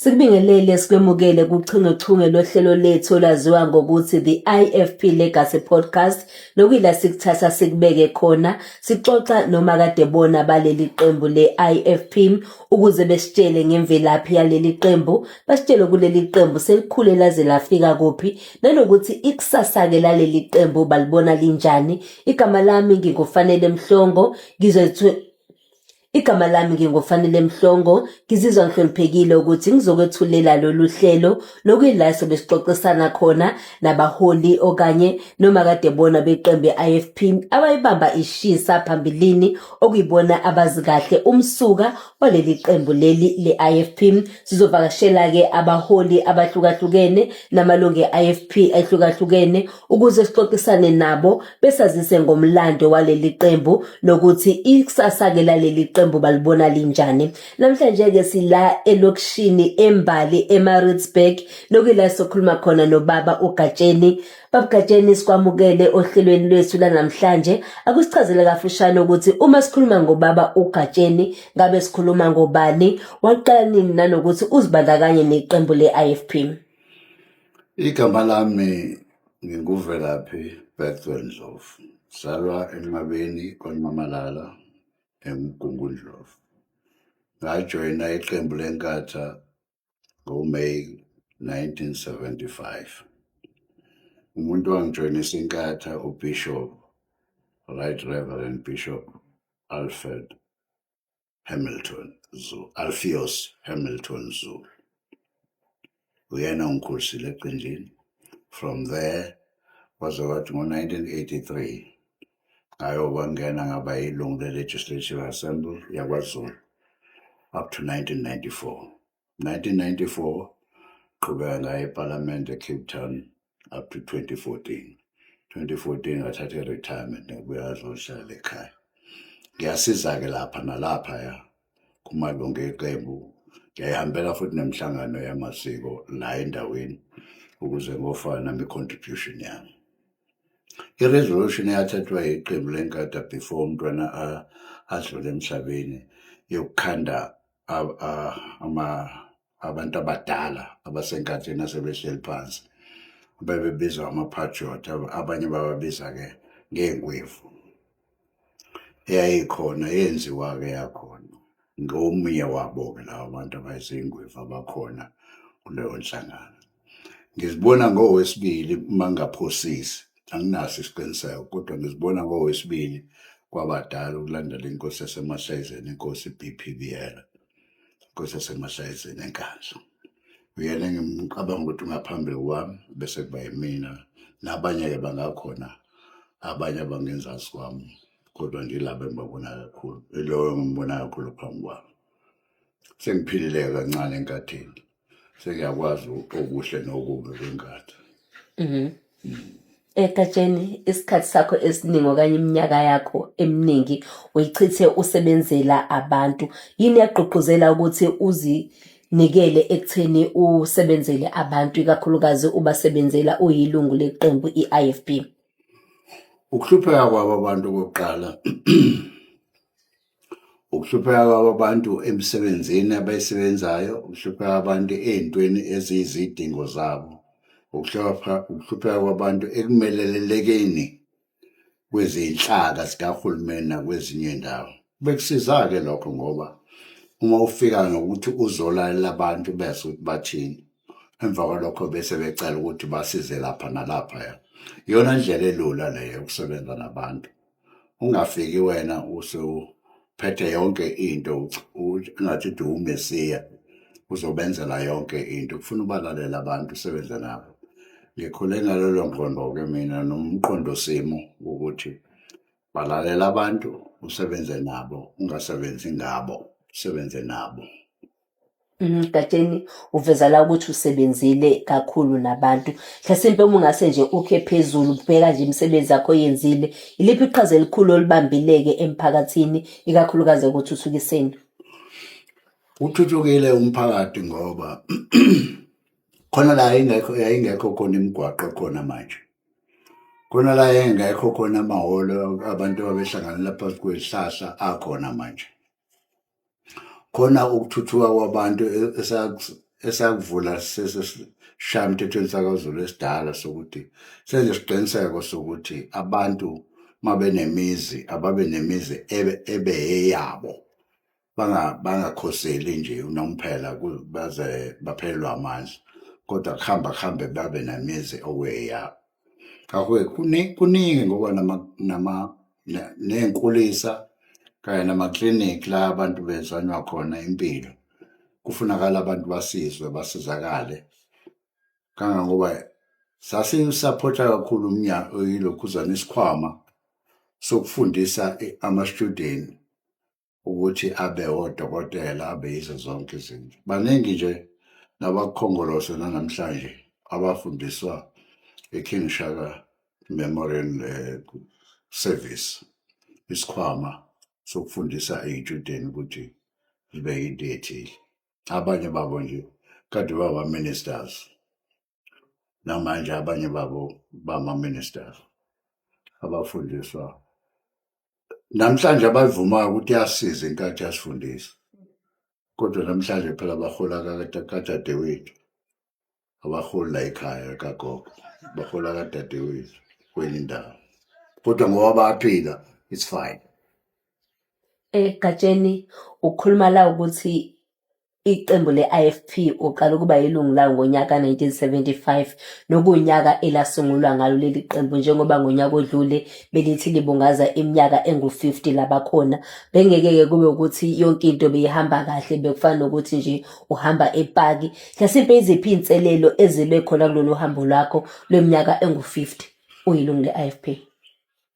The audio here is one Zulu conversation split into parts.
Sikubingelele sikwemukele kuchungechunge lohlelo lethu olwaziwa ngokuthi The IFP Legacy Podcast nokuyila sikuthatha sikubeke khona sixoxa nomakadebona baleli qembu le-IFP ukuze besitshele ngemvelaphi yaleli qembu, basitshele kuleli qembu selikhule laze lafika kuphi nanokuthi ikusasa-ke laleli qembu balibona linjani. Igama lami nginguFanele Mhlongo, ngizothi Igama lami nginguFanele Mhlongo, ngizizwa ngihloniphekile ukuthi ngizokwethulela lolu hlelo nokuyila sobe sixoxisana khona nabaholi okanye nomakadebona beqembu i-IFP abayibamba ishisa phambilini okuyibona abazi kahle umsuka waleli qembu leli le-IFP. Sizovakashela-ke abaholi abahlukahlukene namalungu e-IFP ahlukahlukene ukuze sixoxisane nabo besazise ngomlando waleli qembu nokuthi ikusasa-ke laleli qembu balibona linjani. Namhlanje-ke sila elokishini eMbali eMaritzburg nokuyila sokhuluma khona nobaba uGatsheni. Baba Gatsheni, sikwamukele ohlelweni lwethu lanamhlanje. Akusichazele kafushane ukuthi uma sikhuluma ngobaba uGatsheni ngabe sikhuluma ngobani, waqala nini nanokuthi uzibandakanye neqembu le-IFP. Igama lami nginguVelaphi Bethuel Ndlovu, ngizalwa eNqabeni kwaNxamalala eMgungundlovu. Ngajoyina iqembu leNkatha ngoMeyi 1975. Umuntu owangijoyinisa iNkatha uBishop, Right Reverend Bishop Alfred Hamilton Zulu, Alpheus Hamilton Zulu. Uyena ongikhulisile eqenjini. From there kwaze kwathi ngo-1983 ngayoba ngena ngaba yilungu le-Legislative Assembly yakwaZulu up to 1994. 1994 qhubeka ngaye ePhalamende eCape Town up to 2014. 2014 ngathatha i-retirement ngabuya ngazohlala ekhaya. Ngiyasiza-ke lapha nalaphaya kumalungu eqembu. Ngiyayihambela futhi nemihlangano yamasiko la endaweni ukuze ngofaka nami i-contribution yami. I-resolution eyathathwa iqembu leNkatha before umntwana adlule emhlabeni yokukhanda abantu abadala abasenkathini asebehleli phansi bebebizwa ama-patriot, abanye bababiza-ke ngey'ngwevu eyayikhona yenziwa-ke yakhona ngomunye wabo-ke laba bantu abayizingwevu abakhona kuleyo nhlangano. Ngizibona ngowesibili uma ngingaphosisi, anginaso isiqiniseko kodwa ngizibona ngowesibili kwabadala ukulandela inkosi yaseMahlezeni, inkosi BP Biyela, inkosi yaseMahlezeni eNkandla. Uyena engimcabanga ukuthi ungaphambili kwami bese kuba yimina nabanye-ke bangakhona abanye abangenzansi kwami kodwa nje ilaba engibabona kakhulu, iloyo engimbona kakhulu phambi kwami. Sengiphilile kancane enkathini, sengiyakwazi okuhle nokubi kwenkathi. Egatsheni isikhathi sakho esiningi okanye iminyaka yakho eminingi uyichithe usebenzela abantu. Yini eyakugqugquzela ukuthi uzinikele ekutheni usebenzele abantu ikakhulukazi ubasebenzela uyilungu leqembu i-IFP? Ukuhlupheka kwabo abantu okokuqala, ukuhlupheka kwabo abantu emsebenzini abayisebenzayo, ukuhlupheka abantu ey'ntweni eziyizidingo zabo, ukuhlupheka kwabantu ekumelelelekeni kwezinhlaka zikahulumeni nakwezinye iy'ndawo. Bekusiza-ke lokho ngoba uma ufika nokuthi uzolalela abantu bezwe ukuthi bathini, emva kwalokho bese becela ukuthi basize lapha nalaphaya. Iyona ndlela elula leyo yokusebenza nabantu. Ungafiki wena usuphethe yonke into engathi uthi uwumesiya uzobenzela yonke into. Kufuna ubalalela abantu usebenze nabo. Ngikhule ngalolo ngqondo-ke mina nomqondo simo wokuthi balalela abantu usebenze nabo, ungasebenzi ngabo, usebenze nabo. Gatsheni uveza la ukuthi usebenzile kakhulu nabantu. Mhlasimpe uma ungase nje ukhe phezulu ubheka nje imisebenzi yakho oyenzile, iliphi iqhaza elikhulu olibambile-ke emphakathini ikakhulukazi ekuthuthukiseni? Uthuthukile umphakathi ngoba khona la ingekho yayingekho khona imigwaqo ekhona manje. Khona la yayingekho khona amahholo abantu ababehlanganela phansi kwezihlahla akhona manje. Khona ukuthuthuka kwabantu esakuvula sesishayamthethweni sakaZulu esidala sokuthi senze isiqiniseko sokuthi abantu mabenemizi ababe nemizi ebe eyabo, bangakhoseli nje unomphela baze baphelelwe amandla, kodwa kuhamba kuhambe babe nemizi okuyeyabo. Ngakho-ke kuningi ngoba ney'nkulisa kanye namaklinikhi la abantu bezanywa khona impilo, kufunakala abantu basizwe basizakale. Kangangoba sasiwusaphotha kakhulu ilokhuzana isikhwama sokufundisa ama-student ukuthi abe odokotela, abe yizo zonke izinto. Baningi nje nabakuKhongolose nanamhlanje abafundiswa i-King Shaka Memorial Service, isikhwama sokufundisa iy'tshudeni ukuthi zibe yinto ethile. Abanye babo nje kade baba-ministers, namanje abanye babo bama-ministers abafundiswa namhlanje abayivumayo ukuthi yasiza inkathi yasifundisa, kodwa namhlanje phela bahola kadadewethu, abaholi la ekhaya kagogo, bahola kadadewethu kwenye indawo, kodwa ngoba bayaphila, it's fine. Gatsheni, ukhuluma la ukuthi iqembu le-IFP uqala ukuba yilungu lawo ngonyaka 1975 nokuwunyaka elasungulwa ngalo leli qembu, njengoba ngonyaka odlule belithi libungaza iminyaka engu-50 labakhona. Bengeke-ke kube ukuthi yonke into beyihamba kahle, bekufana nokuthi nje uhamba epaki. Mhlasimpe iziphi iy'nselelo ezibe khona kulolu hambo lwakho lweminyaka engu-50 uyilungu le-IFP?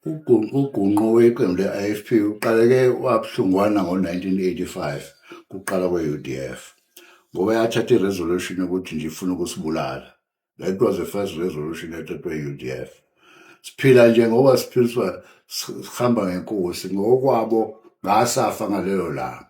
Ugunqo weqembu le-IFP uqaleke wabuhlungwana ngo-1985 kuqala kwe-UDF ngoba yathatha i-resolution yokuthi nje ifuna ukusibulala. That was the first resolution ethathwe i-UDF. Siphila nje ngoba siphiliswa sihamba ngenkosi ngokwabo ngasafa ngalelo langa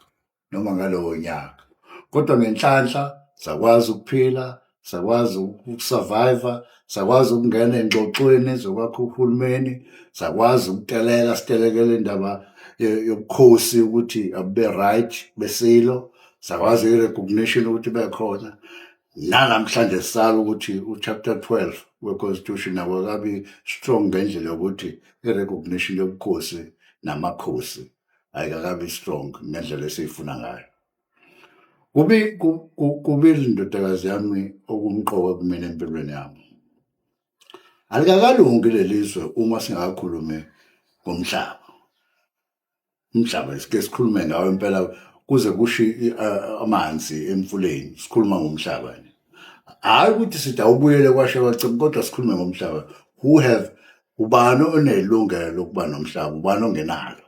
noma ngalowo nyaka. Kodwa ngenhlanhla sakwazi ukuphila, sakwazi ukusurvive, sakwazi ukungena ey'ngxoxweni zokwakha uhulumeni, sakwazi ukuteleka sitelekele indaba yobukhosi ukuthi abube right besilo, sakwazi i-recognition ukuthi ibe khona. Nanamhlanje sisala ukuthi u-chapter 12 we-constitution awakabi strong ngendlela yokuthi i-recognition yobukhosi namakhosi ayikakabi strong ngendlela esiyifuna ngayo. Kubi kubili ndodakazi yami okumqoka kumina empilweni yami. Alikakalungi leli zwe uma singakakhulumi ngomhlaba. Umhlaba sike sikhulume ngawo impela kuze kushe amanzi emfuleni, sikhuluma ngomhlaba nje. Hhayi ukuthi sithi awubuyele kwashe kwacima, kodwa sikhulume ngomhlaba. Who have ubani onelungelo lokuba nomhlaba, ubani ongenalo?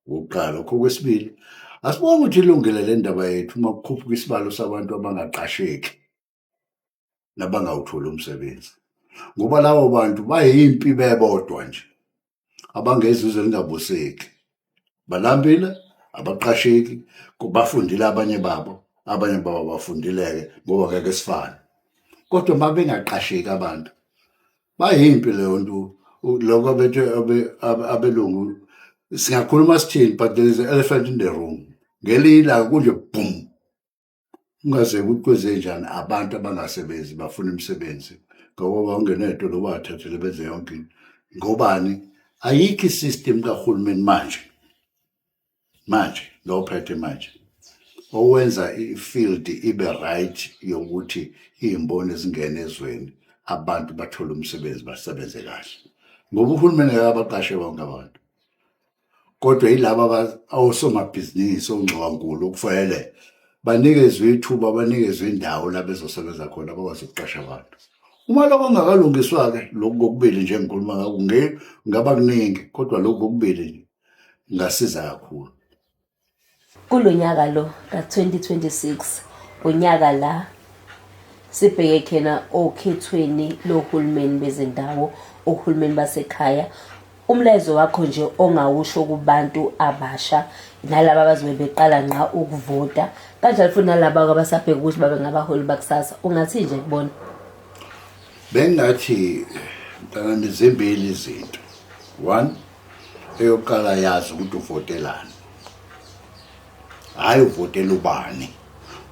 Okokuqala. Okwesibili, asiboni ukuthi ilungile le ndaba yethu uma kukhuphuka isibalo sabantu abangaqasheki nabangawutholi umsebenzi, ngoba labo bantu bayimpi bebodwa nje abangezizwe elingabuseki, balambile, abaqasheki, bafundile abanye babo, abanye babo abafundile-ke ngoba ngeke sifane, kodwa uma bengaqasheki abantu bayimpi leyo nto. Lokho bethe abelungu singakhuluma sithini, but there is an elephant in the room. Ngelinye ilanga kunje boom, ungaze ukuthi kwenzenjani, abantu abangasebenzi bafuna imisebenzi ngoba bangena ey'tolo bathathele benze yonke into. Ngobani? Ayikho i-system kahulumeni manje manje lo ophethe manje owenza i-field ibe right yokuthi iy'mboni zingene ezweni, abantu bathole umsebenzi basebenze kahle, ngoba uhulumeni ngeke abaqashe bonke abantu, kodwa yilaba osomabhizinisi ongxiwankulu okufanele banikezwe ithuba, banikezwe indawo la bezosebenza khona, bakwazi ukuqasha abantu. Uma lokho kungakalungiswa-ke, lokhu kokubili nje engikhuluma ngakho kungaba kuningi, kodwa lokhu kokubili nje kungasiza kakhulu. Kulo nyaka lo ka-2026, unyaka la sibheke khona okhethweni lohulumeni bezindawo, ohulumeni basekhaya. Umlayezo wakho nje ongawusho kubantu abasha nalaba abazobe beqala ngqa ukuvota, kanjalo futhi nalaba abasabheka ukuthi babe ngabaholi bakusasa, ungathi nje kubona? Bengingathi mntanami zimbili izinto. One, eyokuqala yazi ukuthi uvotelani, hhayi uvotela ubani,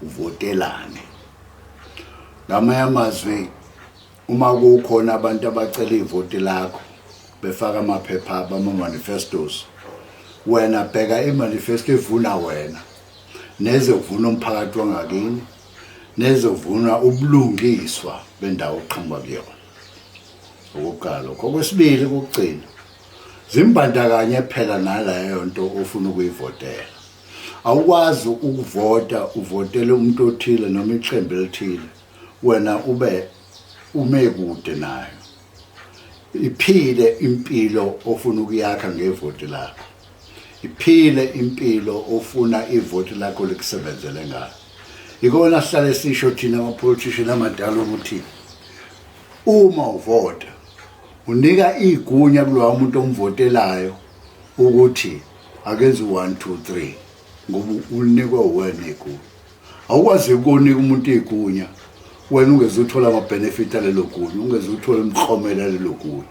uvotelani. Ngamanye amazwi, uma kukhona abantu abacela ivoti lakho befaka amaphepha abo, ama-manifestos, wena bheka i-manifesto evuna wena nezovuna umphakathi wangakini nezovuna ubulungiswa bendawo oqhamuka kuyona. Okokuqala lokho. Okwesibili, kokugcina, zimbandakanye phela naleyo nto ofuna ukuyivotela. Awukwazi ukuvota uvotele umuntu othile noma iqembu elithile, wena ube ume kude nayo. Iphile impilo ofuna ukuyakha ngevoti lakho. Iphile impilo ofuna ivoti lakho likusebenzele ngayo. Ikona sihlale sisho thina ama-politician amadala ukuthi uma uvota unika igunya kulowa muntu omvotelayo ukuthi akenze u-1 2 3 ngoba unikwe uwena igunya. Awukwazi ukunika umuntu igunya wena ungeze uthola ama-benefit alelo gunya, ungeze uthole imiklomelo alelo gunya.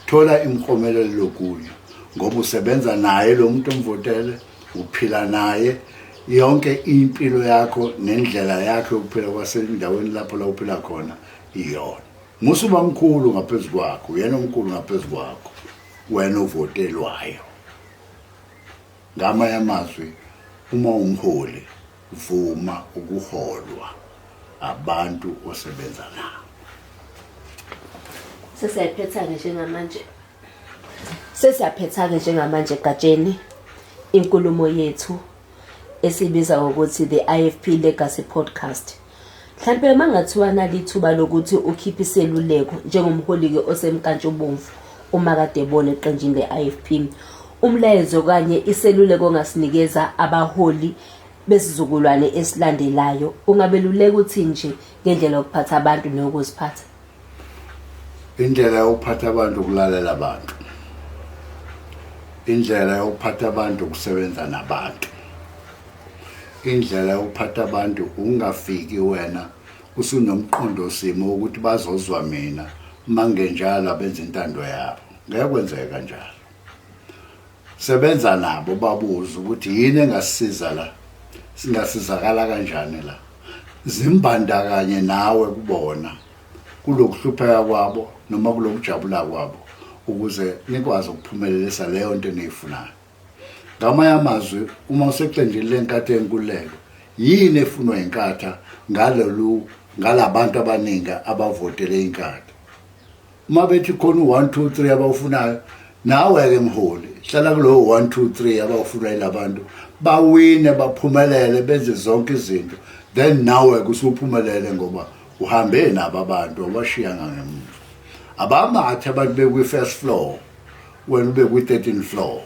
Thola imiklomelo alelo gunya ngoba usebenza naye lo muntu omvotele, uphila naye yonke impilo yakho nendlela yakho yokuphila kwasendaweni lapho la uphila khona iyona. Musa uba mkhulu ngaphezu kwakho, uyena omkhulu ngaphezu kwakho wena ovotelwayo. Ngamanye amazwi, uma umholi vuma ukuholwa abantu osebenza nabo. Sesiyayiphetha-ke njengamanje. Sesiyaphetha-ke njengamanje Gatsheni inkulumo yethu esibiza ngokuthi the IFP Legacy Podcast. Mhlampe uma ngathiwa nali ithuba lokuthi ukhiphe iseluleko njengomholi-ke osemnkantshubomvu uma kade ebona eqenjini le-IFP, umlayezo okanye iseluleko ongasinikeza abaholi besizukulwane esilandelayo, ungabeluleka uthi nje ngendlela yokuphatha abantu neyokuziphatha? Indlela yokuphatha abantu ukulalela abantu. Indlela yokuphatha abantu ukusebenza nabantu. Indlela yokuphatha abantu ungafiki wena usunomqondo simo ukuthi bazozwa mina mangenjalo abenza intando yabo. Ngeke kwenzeke kanjalo. Sebenza nabo babuze ukuthi yini engasisiza la, singasizakala kanjani la. Zimbandakanye nawe kubona kulokuhlupheka kwabo noma kulokujabula kwabo ukuze nikwazi ukuphumelelisa leyo nto eniyifunayo. Ngamanye amazwi, uma useqenjini leNkatha Yenkululeko, yini efunwa yiNkatha ngalolu ngalabantu abaningi abavotele iNkatha? Uma bethi khona u-1 2 3 abawufunayo, nawe-ke mholi hlala kulowo 1 2 3 abawufunwa yilabantu, bawine, baphumelele, benze zonke izinto, then nawe-ke usuphumelele ngoba uhambe nabo abantu awubashiyanga ngemuva. Abamathe abantu bekwi-first floor, wena ube kwi-13 floor,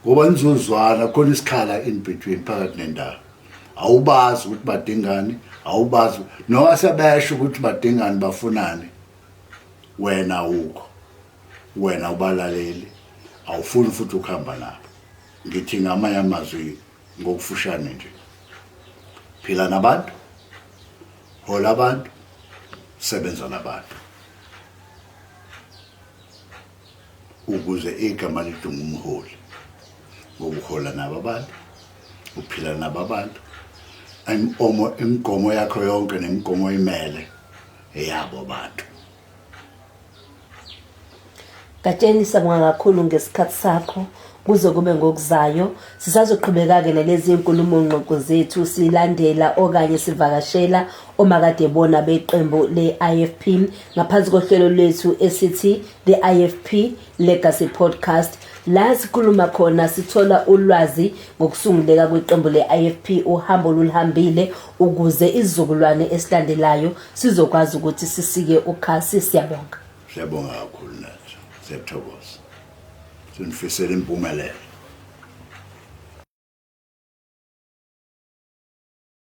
ngoba nizozwana khona isikhala in between, phakathi nendawo. Awubazi ukuthi badingani, awubazi noma sebesho ukuthi badingani, bafunani, wena awukho, wena ubalaleli, awufuni futhi ukuhamba nabo. Ngithi ngamanye amazwi ngokufushane nje, phila nabantu, hola abantu, sebenza nabantu ukuze igama lidunga umholi, ngokuhola nabo abantu, uphila nabo abantu, imigomo yakho yonke nemigomo imele eyabo abantu. Gatsheni, siyabonga kakhulu ngesikhathi sakho kuze kube ngokuzayo. Sisazoqhubeka-ke nalezi nkulumo ngxoxo zethu silandela okanye sivakashela omakadebona beqembu le-IFP ngaphansi kohlelo lwethu esithi The IFP Legacy Podcast, la sikhuluma khona sithola ulwazi ngokusunguleka kweqembu le-IFP, uhambo oluhambile ukuze isizukulwane esilandelayo sizokwazi ukuthi sisike ukhasi. Siyabonga. Siyabonga kakhulu nathi, siyathokoza, sinifisela impumelelo.